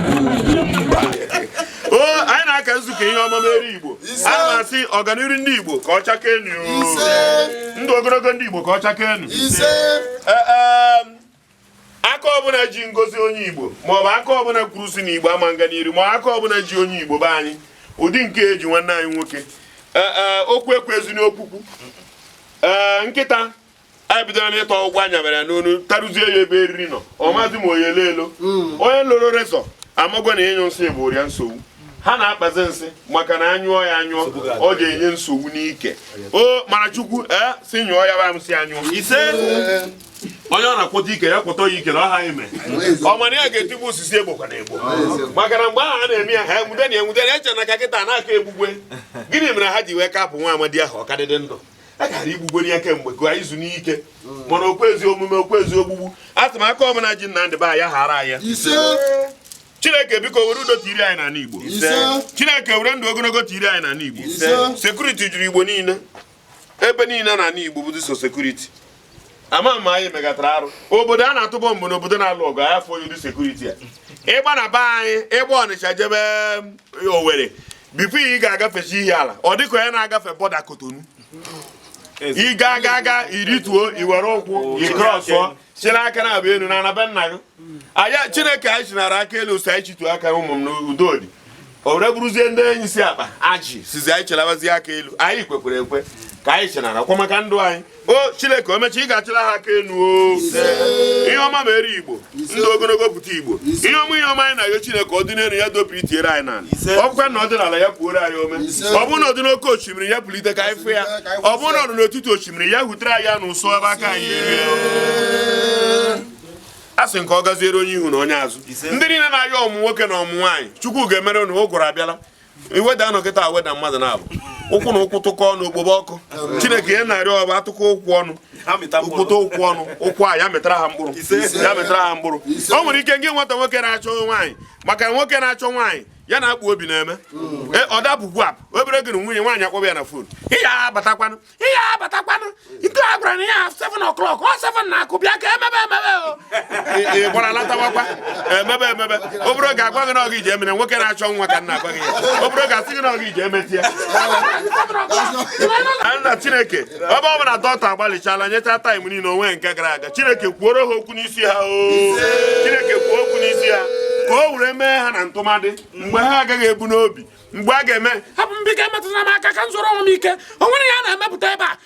bụ Ugwumba. O anyị na-aka nzukọ ihe ọma mere Igbo. A na-asị ọganiru ndị Igbo ka ọ chakenu, ndụ ogologo ndị Igbo ka ọ chakenu. Aka ọbụla ji ngozi onye Igbo, maọbụ aka ọbụla kwuru si na Igbo ama nga n'iru, ma aka ọbụla ji onye Igbo be anyị, ụdị nke eji nwanne anyị nwoke, okwu ekwu ezi n'okwukwu. Ee, nkịta anyị bidoro n'ịtọ ụgwọ anya mere ya n'onu, tarụzie ya ebe eriri nọ, ọ maazị ma onye elo onye lụrụ rezọ amagwa na ịnyụ nsị bụ ụrịa nsogbu. Ha na-akpazi nsị maka na anyụọ ya anyụọ, ọ ga-enye nsogbu n'ike. O mara Chukwu, ee, si nyụọ ya ba nsị anyụọ. Ise, onye ọ na-akwọta ike ya kwọtọ ya ike na ọ ha eme ọ mana ya ga-etigbu osisi egbokwa na egbo, maka na mgbe ahụ a na-eme ya, ha enwude na enwude na eche na ka kịta na-aka egbugwe. Gịnị mere ha ji wee kapụ nwa amadi ahụ? Ọ ka dịdị ndụ, a gara igbugwere ya kemgbe ka izu n'ike, mana okwu ezi omume, okwu ezi ogbugbu. Atụmaka ọbụla ji Nnamdị ba ya ghara ya. Chineke, biko, were udo tiri anyị n'ala Igbo. Chineke, were ndụ ogologo tiri anyị n'ala Igbo. Security juru Igbo niile, ebe niile n'ala Igbo bụ so security. Ama ma anyị megatara arụ obodo a na-atụ bọmbụ n'obodo na-alụ ọgụ, anyị afọ ụdị security a. Ịgba na be anyị, ịgba Ọnịcha jebe Owerri, before ị ga-agafechi ihe ala, ọ dịka onye na-agafe border Cotonou. Ị ga aga aga, irituo, iwere ụkwụ ị crossụọ, chịrị aka na abụ elu na ana be nna gị. Anya Chineke, anyị chinara aka elu, si anyị chituo aka. Ụmụ m n'udo dị. O were bụrụzie ndị enyi si akpa ajị sizi anyị chelabazie aka elu. Anyị kwekwere ekwe ka anyị chenara kwa maka ndụ anyị. O Chineke, o mecha, ị ga-achịra ha aka elu. O ihe ọma mere Igbo, ndụ ogologo pụta Igbo, ihe ọma, ihe ọma anyị na-ayọ Chineke, ọ dị n'elu ya dopụ itiere anyị n'ala. Ọ bụkwa na ọ dị n'ala, ya pụoro anyị ome. Ọ bụrụ na ọ dị n'oke osimiri, ya pulite ka anyị fụ ya. Ọ bụrụ na ọ dị n'etiti osimiri, ya hutere anyị ya n'ụsọ ebe aka anyị erie. A sị nke ọ gaziere onye ihu na onye azụ. Ndị niile na-ayọ ọmụ nwoke na ọmụ nwaanyị, Chukwu ga-emere unu. Ụgụrụ abịala, iweda nọ kịta, weda mmadụ na-abụ ụkwụ na ụkwụ tụkọ ọnụ, okpobe ọkụ. Chineke, ihe na-arịọ ọba atụkọ ụkwụ ọnụ, ụkwụta ụkwụ ọnụ, ụkwụ a ya metara ha mkpụrụ, ya metara ha mkpụrụ. O nwere ike ngị nwata nwoke na-achọ nwaanyị, maka nwoke na-achọ nwaanyị ya na-akpụ obi na-eme. Ọ dapụkwu apụ obere oge na nwunye nwaanyị akpọba ya na phone, "Ihe abatakwanụ, ihe abatakwanụ nke a gwara na ya 7 o'clock, ọ 7 na-akụ, bịa ka emebe emebe." O ị gbara latawakwa, emebe emebe. Obere oge agwa gị na ọ gị ji emere nwoke na-achọ nwa ka nna agwa gị ya. Obere oge asị gị na ọ gị ji emeti ya. Nna Chineke, ebe ọ bụ na dọkịta agbalịchala nyecha time niile onwe nke gara aga, Chineke, kwuoro ha okwu n'isi ha. O Chineke, kwuo okwu n'isi ha ka o were mee ha na ntụmadị mgbe ha agaghị ebu n'obi mgbe a ga-eme. Hapụ m biko, emetụtara m aka ka m zụrụ onwe m ike. O nwere ihe a na-emepụta ebe a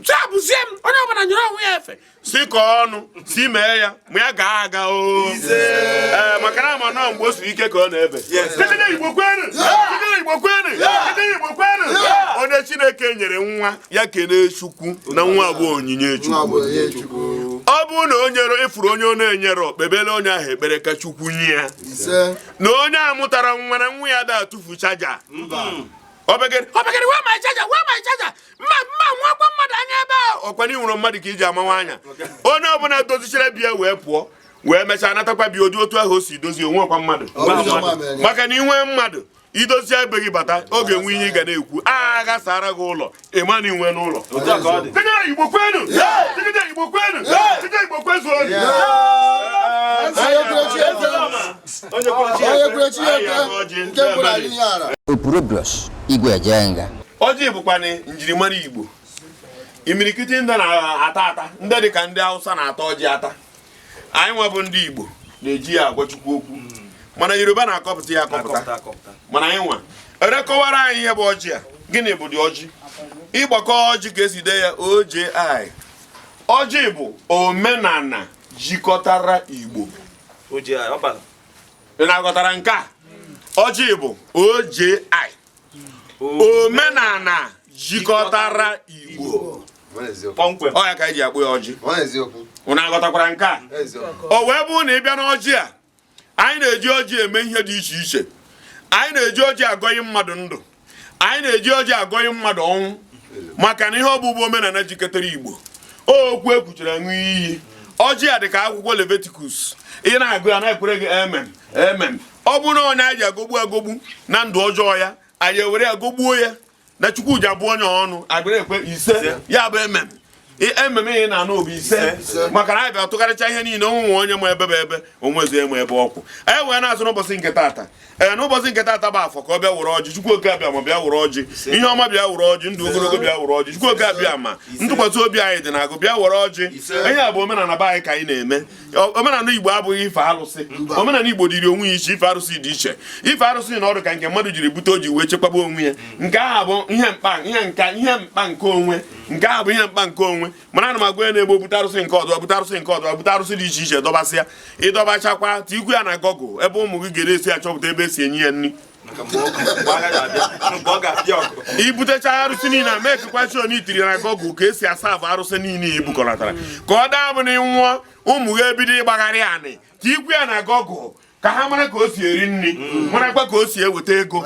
chabụzie m. Onye ọbụla nyere onwe ya efe. Si ka ọnụ si mee ya ma ya gaa aga. O ee, maka na ama nọ mgbe o siri ike ka ọ na-ebe. Kịtịrị Igbo kwenu! Kịtịrị Igbo kwenu! Kịtịrị Igbo kwenu! Onye Chineke nyere nwa, ya kelee Chukwu na nwa bụ onyinye Chukwu. Ọ bụrụ na o nyere ịfụrụ onye ọ na-enyere, kpebere onye ahụ ekpere ka Chukwu nye ya. Na onye a mụtara nwa na nwa ya da atụfu charger obegere. Obegere, wee my charger, wee my charger. Mma mma nwa gwa mmadụ anya ebe a. Ọkwa na ịnwere mmadụ ka iji amawa anya. Onye ọbụla dozichara biya wee pụọ, wee mechaa natakwa biya ụdị otu ahụ o si dozie onwekwa mmadụ, maka na inwe mmadụ idozie ebe gị bata, ọ ga-enwe ihe ị ga na-ekwu a ghasara gị ụlọ ịma na inwe n'ụlọ. Tigide Igbo kwenu! Tigide Igbo kwenu! Tigide Igbo kwezuonu! Onye kwere chi ya ekwe, nke mbụ na ihe ara. Opurobios Igwe Ejenga. Ọjị bụkwanụ njirimara Igbo. Imirikiti ndị na-ata ata, ndị dị ka ndị Hausa na-ata ọjị ata, anyị nwa bụ ndị Igbo na-eji ya agwa Chukwu okwu, mana Yoruba na-akọpụta ya akọpụta. Mana anyị nwa erekọwara anyị ihe bụ ọjị a. Gịnị bụ dị ọjị? Ịgbakọ ọjị ka esi dee ya, OJI. Ọjị bụ omenala jikọtara Igbo. Ị na-aghọtara nke a? Ọjị bụ OJI, omenala jikọtara Igbo. Ọ ya ka anyị ji akpụ ya ọjị. Unu aghọtakwara nke a? O wee bụrụ na ị bịa n'ọjị a, anyị na-eji ọjị eme ihe dị iche iche. Anyị na-eji ọjị agọghị mmadụ ndụ, anyị na-eji ọjị agọghị mmadụ ọnwụ, maka na ihe ọbụbụ omenala jikọtara Igbo. Okwu ekwuchara ṅụ iyi. Ọjị a dị ka akwụkwọ Leviticus. Ị na-agụ ya, na-ekwere gị amen, amen. Ọ bụrụ na onye anyị ji agọgbu agọgbu na ndụ ọjọọ ya, anyị ewere ya gọgbuo ya na Chukwu ji abụ onye ọnụ agbere ekwe ise, ya bụ amen. Ememe ihe na-anụ obi ise maka na anyị bịa tụgharịcha ihe niile onwe onye ma ebe bụ ebe onwezi eme ebe ọkwụ anyị wee na-azụ n'ụbọchị nke taata. Ee, n'ụbọchị nke taata bụ afọ ka ọ bịa were ọjị. Chukwu oke abịa ma bịa were ọjị, ihe ọma bịa were ọjị, ndụ ogologo bịa were ọjị. Chukwu oke abịa ma ntụkwasị obi anyị dị na-agụ bịa were ọjị. Ihe a bụ omenala be anyị ka anyị na-eme. Omenala Igbo abụghị ife arụsị. Omenala Igbo dịrị onwe ya iche, ife arụsị dị iche. Ife arụsị na ọrụ ka nke mmadụ jiri bute o ji wee chekwaba onwe ya. Nke ahụ bụ ihe mkpa, ihe nka, ihe mkpa nke onwe. Nke ahụ bụ ihe mkpa nke onwe. Mana ana m agwa ya na-egbo bute arụsị nke ọdụ, bute arụsị nke ọdụ, bute arụsị dị iche iche, dọbasịa. Ịdọbachakwa tikwu ya na Google ebe ụmụ gị ga esi achọpụta ebe esi enye ya nri. Ibutecha arụsị niile a mee kekwa na itiri na Google ka esi asa avụ arụsị niile ebukọlatara ka ọ daa bụ na ịnwụọ, ụmụ gị ebido ịgbagharị anị. Tikwu ya na Google ka ha mara ka o si eri nri, marakwa ka o si eweta ego.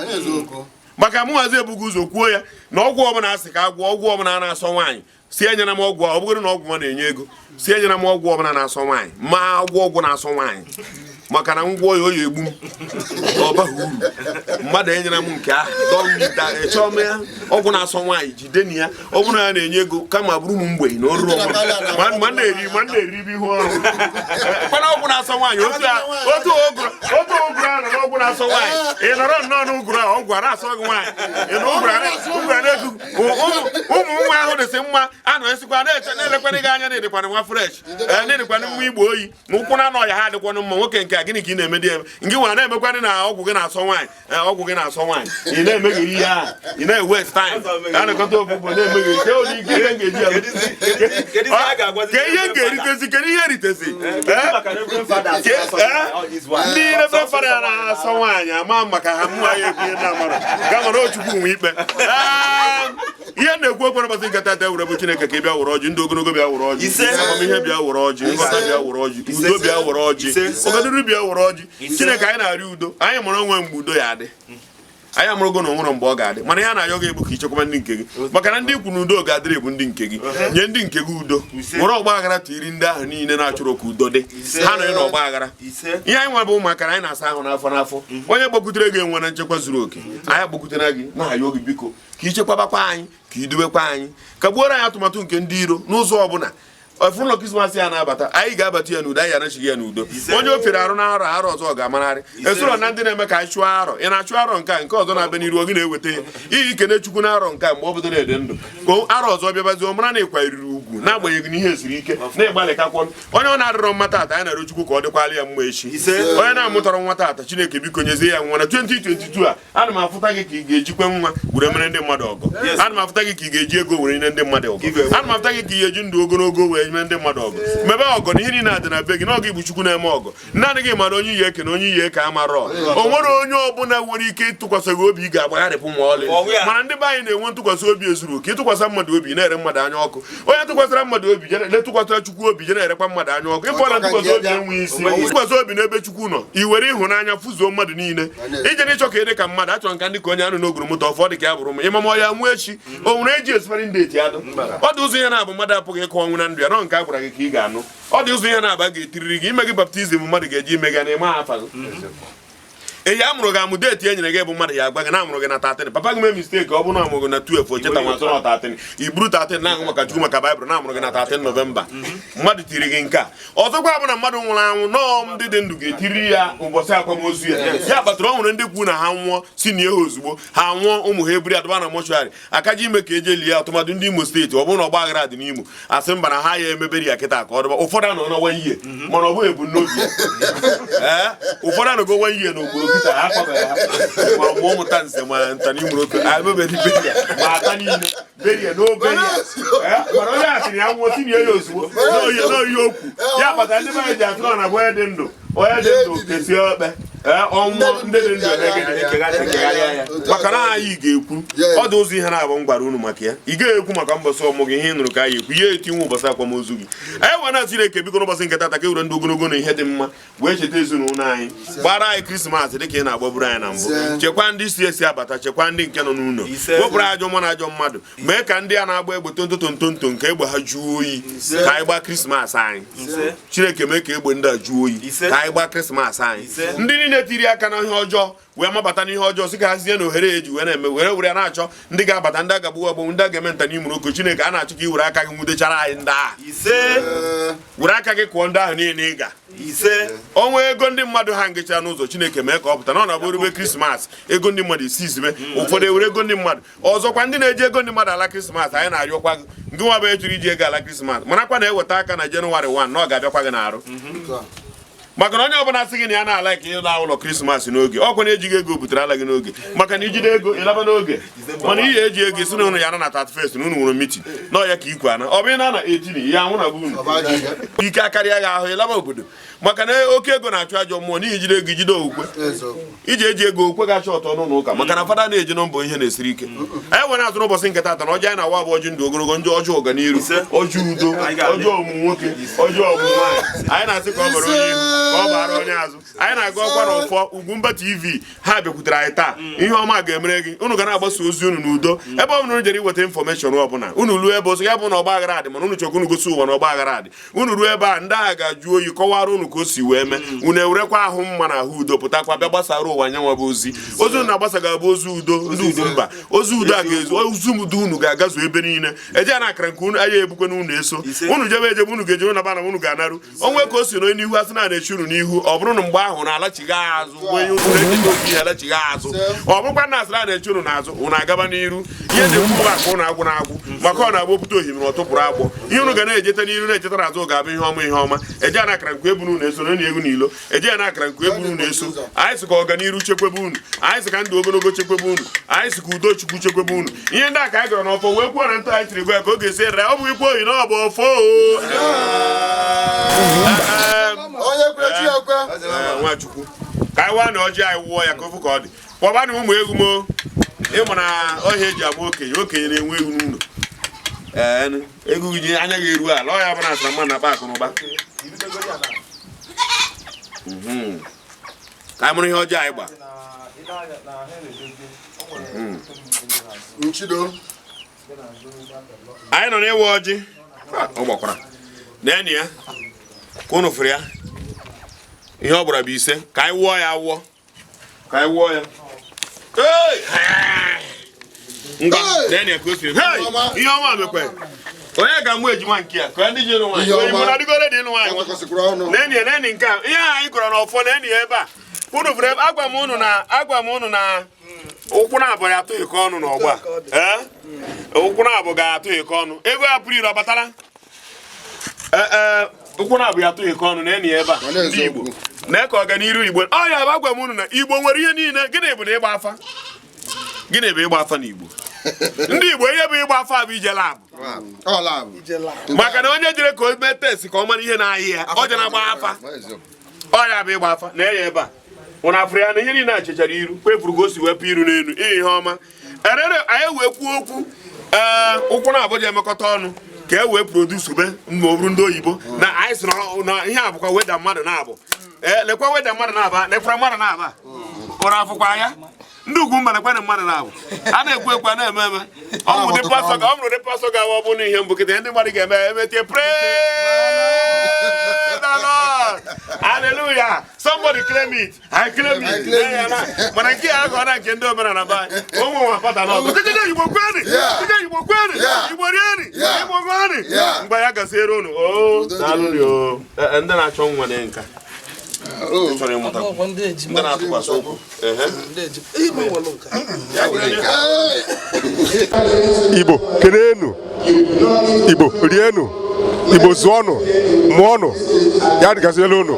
Maka mụnwazi ebughị ụzọ kwuo ya na ọgwụ ọbụla asị ka agwọ, ọgwụ ọbụla na-asọ nwaanyị si enyere m ọgwụ, ọ bụgoro na ọgwụ ọ na-enye ego, si enyere m ọgwụ ọbụla na-asọ nwaanyị, ma agwọ ọgwụ na-asọ nwaanyị, maka na ngwọ ya o ya egbu m, ọ baghị uru. Mmadụ enyere m nke ahụ chọọ m ya ọgwụ na-asọ nwaanyị, jide na ya. Ọ bụrụ na ya na-enye ego, kama bụrụ m mgbei na ọrụ ma na-eri ma na-eribe ihu ọrụ kwana ọgwụ na-asọ nwaanyị. Otu ụgụrụ ahụ na ọgwụ na-asọ nwaanyị, ị nọrọ nnọọ n'ụgụrụ ahụ, ọgwụ a na-asọ gị nwaanyị, ị na ụgụrụ na-eku ụmụ nwa ahụ dịsị mma anọ esikwa na-eche na-elekwana gị anya, na-edekwana nwa fresh, na-edekwana nwa igbo oyi na ụkwụ na anọ ya ha adịkwanụ mma. Nwoke nke a, gịnị ka ị na-eme di eme ngị nwa na-emekwanị na ọgwụ gị na-asọ nwaanyị? Ọgwụ gị na-asọ nwaanyị, ị na-emegheri ihe ahụ, ị na-ewaste time, a na-ekọta ogbugbo na-emegheri ke ụdị ike ihe m ga-eji ke ihe m ga-eritezi, kedu ihe eritezi? Ndị reverend father na-asọ nwaanyị ama maka ha mụ anyị ekwu ihe na-amara ga mara Chukwu nwe ikpe. Ihe na-ekwu okwu n'ụbọchị nke tata were bụ Chineke ka ị bịa were ọjị, ndị ogologo bịa were ọjị, amamihe bịa were ọjị, nghọta bịa were ọjị, udo bịa were ọjị, ọganiru bịa were ọjị. Chineke, anyị na-arịọ udo. Anyị mụrụ onwe mgbe udo ya adị, anyị amụrụgo na onwere mgbe ọ ga-adị, mana ya na-ayọ gị ebu ka ichekwaba ndị nke gị, maka na ndị ikwu na udo ga-adịrị bụ ndị nke gị. Nye ndị nke gị udo, were ọgba aghara tiri ndị ahụ niile na-achọrọ ka udo dị, ha nọ n'ọgba aghara. Ihe anyị nwa bụ ụmụaka anyị na-asa ahụ n'afọ n'afọ. Onye gbakwutere gị enwe na nchekwa zuru oke, anyị agbakwutere gị na-ayọ gị, biko, ka ichekwabakwa anyị, ka idubekwa anyị, ka gbuoro anyị atụmatụ nke ndị iro n'ụzọ ọbụla. Ọfụlọ Krismas ya na-abata, anyị ga-abata ya n'udo, anyị anachighị ya n'udo. Onye o fere arụ na arọ arọ ọzọ ga-amararị esoro na ndị na-eme ka anyị chụọ arọ. Ị na-achụ arọ nke a, nke ọzọ na-abịa n'iru oge na-eweta ya iyi kene Chukwu na arọ nke a mgbe ọ bụdoro ede ndụ ka arọ ọzọ bịabazie, ọ mara na ịkwanyeriri ugwu n'agbanyeghị na ihe siri ike na-ịgbalịkakwọ. Onye ọ na-arịrọ mma taata, anyị na-arịọ Chukwu ka ọ dịkwala ya mma echi. Onye na-amụtara nwa taata, Chineke biko nyezie ya nwa na 2022 a. Ana m afụta gị ka ị ga-ejikwe nwa were mere ndị mmadụ ọgọ. Ana m afụta gị ka ị ga-eji ego were nye ndị mmadụ ọgọ. Ana m afụta gị ka ị ga-eji ndụ ogologo wee nye ndị mmadụ ọgọ. Mebe ọgọ na ihe niile adị na be gị n'ọgọ. Igbu Chukwu na-eme ọgọ, naanị gị mara onye iyi eke na onye iyi eke amarọ. O nwere onye ọbụla nwere ike ịtụkwasị gị obi ị ga-agbagharịpụ ma ọlị. Mana ndị be anyị na-enwe ntụkwasị obi ezuru oke. Ịtụkwasị mmadụ obi, na-ere mmadụ anya ọkụ. Onye tụkwasịra mmadụ obi na-etụkwasịra Chukwu obi je na-erekwa mmadụ anya ọkụ. Ịfọ na ntụkwasị obi enweghị isi. Ntụkwasị obi n'ebe Chukwu nọ, i were ịhụnanya fụzuo mmadụ niile. Ije n'ịchọ ka ị dị ka mmadụ, achọrọ nka ndị ka onye anụ n'ogoro moto ọfọ dị ka ya bụrụ m ịmama ya nwee echi o nwere eji expiring date ya dụ. Ọ dị ụzọ ihe na-abụ mmadụ apụghị ịkụ ọnwụ na ndụ ya nọ nke a gwara gị ka ị ga-anụ. Ọ dị ụzọ ihe na-aba ga-etiriri gị ime gị baptism, mmadụ ga-eji ime gị na ịma afa gị eyi a mụrụ gị amụ. Date e nyere gị bụ mmadụ ya agwa gị na amụrụ gị na 13. Papa gị mee mistake, ọ bụrụ na amụrụ gị na 12, o cheta nwa sọ na 13, i buru 13 na-aṅụ maka Chukwu, maka Baịbụl na amụrụ gị na 13 Nọvemba, mmadụ tiri gị nke a. Ọzọkwa bụ na mmadụ nwụrụ anwụ nọọ, ndị dị ndụ ga-etiri ya ụbọchị akwamozu ya. Ya kpatara ọ nwere ndị kwu na ha nwụọ si na ihe ozugbo ha nwụọ, ụmụ ha eburu adọba na mortuary akaji ime ka eje lie ya. Tụmadụ ndị Imo Steeti, ọ bụrụ na ọgba aghara dị n'Imo, asị mba na ha ya emebere ya kịta ka ọ dọba. Ụfọdụ anọ na one year, mana ọ bụghị ebumnobi ya. Ee, ụfọdụ anọgo one year n'okpuru kịta ha akwabeghị ha, ma ọ bụ ụmụta nze ma nta n'Imo oke emebere burial ma ata niile burial n'obere ya. Mana onye a sịrị ya nwụọ tinye ya ozugbo n'oyi okwu ya kpatara ndị be anyị ji atụrụ na onye dị ndụ, onye dị ndụ kesie okpe ọnwụ, ndị dị ndụ eme gịnị? Ekegharịa ya, maka na anyị ga-ekwu. Ọ dị ụzọ ihe na-abụ m gwara unu maka ya. Ị gaghị ekwu maka mbọsị ọmụ gị, ihe ị nụrụ ka anyị ekwu ihe etinwe ụbọchị akwamozu gị. Anyị wee na Chineke biko, n'ụbọchị nke tata ka e were ndụ ogologo na ihe dị mma wee cheta ezinụlọ anyị, gbara anyị Krismas dịka ị na-agbaburu anyị na mbụ. Chekwaa ndị si esi abata, chekwaa ndị nke nọ n'ụlọ, wepụrụ ajọ mmụọ na ajọ mmadụ, mee ka ndị a na-agba egbe tonto nke egbe ha jụọ oyi ka anyị gbaa Krismas anyị. Chineke, mee ka egbe ndị a jụọ oyi ka anyị gbaa Christmas anyị. Ndị niile tiri aka na ihe ọjọọ wee mabata n'ihe ọjọọ, sị ka ha sie na ohere eji wee na-eme were were ya na-achọ ndị ga-abata, ndị a ga-agbugbu agbagbu, ndị a ga-eme nta n'imuru oko. Chineke, a na-achọ ka i were aka gị nwudechara anyị ndị ahụ. Ise. Were aka gị kụọ ndị ahụ niile ị ga. Ise. Ọnwa ego ndị mmadụ ha ngịcha n'ụzọ, Chineke mee ka ọ pụta na ọ na-abụ rube Christmas, ego ndị mmadụ isi izibe, ụfọdụ ewere ego ndị mmadụ. Ọzọkwa, ndị na-eji ego ndị mmadụ ala Christmas, anyị na-arịọkwa gị, ngị nwa bụ echiri iji ego ala Christmas, marakwa na eweta aka na Jenụwarị 1 na ọ ga-abịakwa gị n'arụ, maka na onye ọbụla sị gị na ya na-ala ka ịla ụlọ Christmas n'oge, ọkwa na-ejighị ego butere ala gị n'oge, maka na ijide ego ịlaba n'oge, mana ihe eji ego isi na ụnụ ya na na 31st na unu nwere meeting na ọya ka ikwe ana, ọ bụ ị na na 18 ya anwụ na bụ unu ike akarịa gị ahụ ịlaba obodo, maka na oke ego na-achụ ajọ mmụọ. N'ihi jide ego, ijide okwukwe, iji eji ego okwe ga-achọ ọtọ n'ụlọ ụka, maka na fada na-eji nọmba ihe na-esiri ike. Anyị nwere azụ n'ụbọchị nke taata na ọjọọ anyị na-awa bụ ọjị ndụ ogologo, ndị ọjọọ ọganiru, ọjọọ udo, ọjọọ ọmụmụ nwoke, ọjọọ ọmụmụ nwaanyị. Anyị na-asị ka ọ bara onye ihu, ka ọ bara onye azụ. Anyị na-aga ọkwa na ọfọ Ugwumba TV ha bịakwutere anyị taa. Ihe ọma ga-emere gị. Unu ga na-agbasa ozi unu n'udo ebe ọ bụla unu jere iweta information ọbụla. Unu ruo ebe ọsọ ya bụ na ọgba aghara dị, mana unu chọrọ ka unu gosi ụwa na ọgba aghara dị, unu ruo ebe a, ndị agha ga-ajụ oyi kọwara unu ka o si wee mee. Unu ewerekwa ahụ mma na ahụ udo pụtakwa bịa gbasara ụwa nyanwa bụ ozi. Ozi unu na-agbasa ga-abụ ozi udo. Ndị Ugwumba, ozi udo a ga-ezu, ozi udo unu ga-agazu ebe niile. Eje na akara nke unu anya ebukwe na unu eso unu jebe ejebe, unu ga-eje unu naba na unu ga-anarụ onwe ka o si n'onye n'ihu asị na na-echi unu n'ihu. Ọ bụrụ na mgbe ahụ na-alachigha azụ, onye unu na-echeta ofu ihe alachigha azụ, ọ bụrụkwa na asịrị a na-echi unu n'azụ, unu agaba n'iru. Ihe na-ekwu bụ aka unu agwụ na-agwụ, maka ọ na-agba opụta ohimiri ọ tụpụrụ agbọ. Ihe unu ga na-ejeta n'iru na-echeta n'azụ ga-abụ ihe ọma, ihe ọma. Eje na akara nkwe eburu unu eso na egwu n'ilo, eje na akara nkwe eburu unu eso. Anyị sị ka ọganiru chekwebe unu, anyị sị ka ndụ ogologo chekwebe unu, anyị sị ka udo Chukwu chekwebe unu. Ihe ndị a ka anyị gara n'ọfọ wee kwuo na ntụ anyị siri gwa ya ka ọ ga-esi ere. Ọ bụ ikwu oyi na ọ bụ ọfọ o. Onye kwere chi ekwe. Ee, Nwachukwu, ka anyị waa na ọjị anyị wụọ ya ka ofu ka ọ dị. Kpọbanụ ụmụ egwu m ịmụ na ọhịa eji agba okenye. Okenye na-enwe egwu n'ụlọ. Ee, egwu gị anya gị eru ala ọ ya bụ na asara mmadụ na-akpa akụ na ụba. Ka anyị mụrụ ihe ọjọọ anyị gba. Nchido. Anyị nọ n'ịwa ọjị, ọ gbakwara neenị ya ka unu fụrụ ya. Ihe ọ gbara bụ ise. Ka anyị wụọ ya awụọ, ka anyị wụọ ya. Hey! Ngwa, neenị ya ka o siri. Hey! Ihe ọma mekwe. Onye ga-amụ ejima nke ya ka ndị ji ịlụ nwaanyị Ihe ọma. onye mụ na adịgoro dị ịlụ nwaanyị Ọ tụkwasịkwara ọnụ. Neenị ya, neenị nke a, ihe a anyị gụrụ n'ọfọ, neenị ya ebe a unu fụrụ ebe. Agwa m unu na ụkwụ na-abụ ya atụghịkọ ọnụ n'ọgbọ a. Ee, ụkwụ na-abụ ga-atụghịkọ ọnụ. Ego ya pụrụ ire ọ batara. Ee, ụkwụ na-abụ ya atụghịkọ ọnụ. Neenị ya ebe a. Ọ na-eziokwu. Ndị Igbo nee ka ọganiru Igbo ọ ya bụ. Agwa m unu na Igbo nwere ihe niile. Gịnị bụ na ịgba afa? Gịnị bụ ịgba afa n'Igbo? Ndị Igbo, ihe bụ ịgba afa bụ ije lab. Ọ lab. Maka na onye jere ka o mee test ka ọ mara ihe na-ahịa ya, ọ jere agba afa. Ọ ya bụ ịgba afa. Na ya ebe a ụna afụrụ ya na ihe niile a chechara iru kwefuru ka o si wepụ iru n'elu ihe ọma erere. Anyị wee kwuo okwu. Ee, ụkwụ na abụja emekọta ọnụ ka e wee produce be ma ọ bụrụ ndị oyibo na anyị sị na ihe a bụkwa weda mmadụ na-abụ. Ee, lekwa weda mmadụ na-aba, lekwara mmadụ na-aba ụra afụkwa ya. Ndị Ugwumba, lekwa na mmadụ na-abụ a na-ekwu ekwu, a na-eme eme. Ọ bụ ụdị pastọ ga ọ bụrụ ụdị pastọ ga-awa. Ọ bụ na ihe mbụ kịta ndị mmadụ ga-eme emetie, "Praise the Lord, hallelujah, somebody claim it, I claim I it." claim it. Mana nke a agọ na nke ndị omenala be anyị, ụmụ nwa pata n'ọgụ. Igbo kwenu! Igbo kwenu! Igbo rieni! Igbo ṅụọnị! Mgbe ya gaziere unu o, daalụ o. Ndị na-achọ nwa dị nka chọrọ ịmụta, ndị na-atụkwasị okwu. Ehe. Igbo kenenu, Igbo rienu, Igbo zụọnụ, mụọnụ, ya dịgazielu unu.